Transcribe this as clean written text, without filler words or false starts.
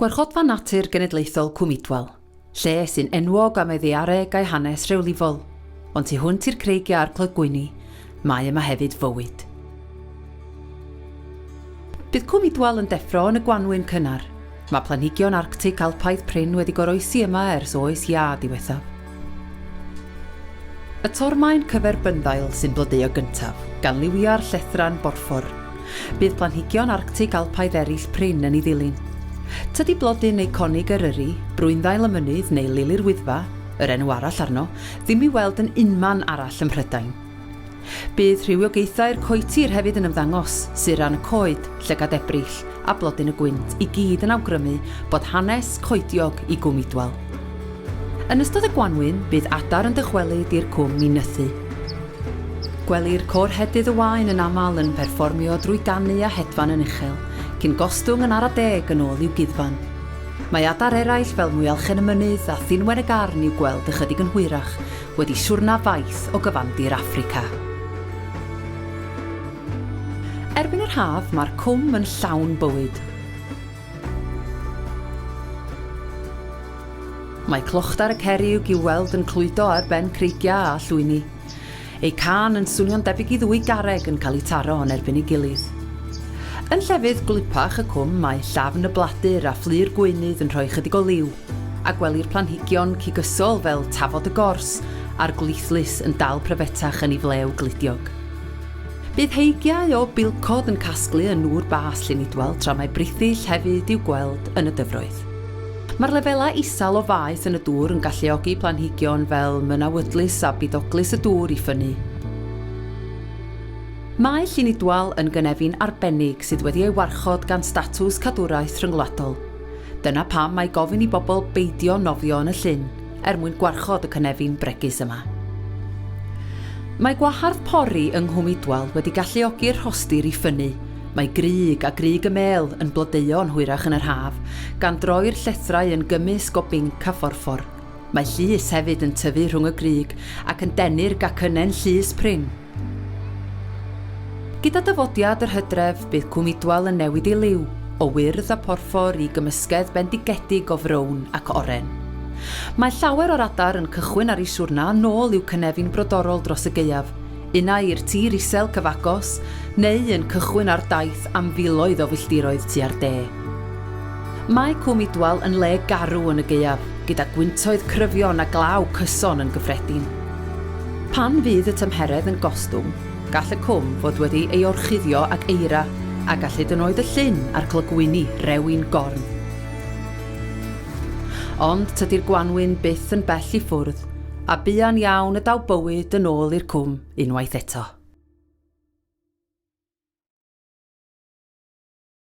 Gwarchodfa Natur Genedlaethol Cwm Idwal, lle sy'n enwog am ei ddaeareg a'i hanes rhewlifol, ond tu hwnt i'r creigiau a'r clogwyni, mae yma hefyd fywyd. Bydd Cwm Idwal yn deffro yn y gwanwyn cynnar. Mae planhigion Arctig alpaidd prin wedi goroesi yma ers oes iâ diwethaf. Y tormaen cyferbynddail sy'n blodeuo gyntaf, gan liwio'r llethrau'n borffor. Bydd planhigion Arctig alpaidd eraill prin yn ei ddilyn. Tydi blodyn eiconig Eryri, brwynddail y mynydd neu lili'r Wyddfa, yr enw arall arno, ddim i'w weld yn unman arall ym Mhrydain. Bydd rhywogaethau'r coetir hefyd yn ymddangos, suran y coed, llygad Ebrill a blodyn y gwynt i gyd yn awgrymu bod hanes coediog i Gwm Idwal. Yn ystod y gwanwyn, bydd adar yn dychwelyd i'r cwm i nythu. Gwelir côr-hedydd y waen yn aml yn perfformio drwy ganu a hedfan yn uchel, cyn gostwng yn ara deg yn ôl i'w guddfan. Mae adar eraill fel mwyalchen y mynydd a thinwen y garn i'w gweld ychydig yn hwyrach, wedi siwrna faith o gyfandir Affrica. Erbyn yr haf, mae'r cwm yn llawn bywyd. Mae clochdar y cerrig i'w weld yn clwydo ar ben creigiau a llwyni. Eu cân yn swnio'n debyg i ddwy garreg yn cael eu taro yn erbyn ei gilydd. Yn llefydd gwlypach y cwm mae llafn y bladur a phlu'r gweunydd yn rhoi chydig o liw, a gwelir planhigion cigysol fel tafod y gors a'r gwlithlys yn dal pryfetach yn ei flew gludiog. Bydd heigiau o bilcod yn casglu yn nŵr bas Llyn Idwal tra mae brithyll hefyd i'w gweld yn y dyfroedd. Mae'r lefelau isel o faeth yn y dŵr yn galluogi planhigion fel mynawydlys a budoglys y dŵr i ffynnu. Mae Llyn Idwal yn gynefin arbennig sydd wedi ei warchod gan statws cadwraeth rhyngwladol. Dyna pam mae gofyn i bobl beidio nofio yn y llyn, er mwyn gwarchod y cynefin bregus yma. Mae gwahardd pori yng Nghwm Idwal wedi galluogi'r rhostir i ffynnu. Mae grug a grug y mêl yn blodeuo yn hwyrach yn yr haf, gan droi'r llethrau yn gymysg o binc a phorffor. Mae llus hefyd yn tyfu rhwng y grug ac yn denu'r gacynnen llus prin. Gyda dyfodiad yr hydref, bydd Cwm Idwal yn newid ei liw, o wyrdd a phorffor i gymysgedd bendigedig o frown ac oren. Mae llawer o'r adar yn cychwyn ar eu siwrna nôl i'w cynefin brodorol dros y gaeaf, unai i'r tir isel cyfagos, neu yn cychwyn ar daith am filoedd o filltiroedd tua'r de. Mae Cwm Idwal yn le garw yn y gaeaf, gyda gwyntoedd cryfion a glaw cyson yn gyffredin. Pan fydd y tymheredd yn gostwng, gall y cwm fod wedi ei orchuddio ag eira, a gall hyd yn oed y llyn a'r clogwyni rewi'n gorn. Ond tydi'r gwanwyn byth yn bell i ffwrdd, a buan iawn y daw bywyd yn ôl i'r cwm unwaith eto.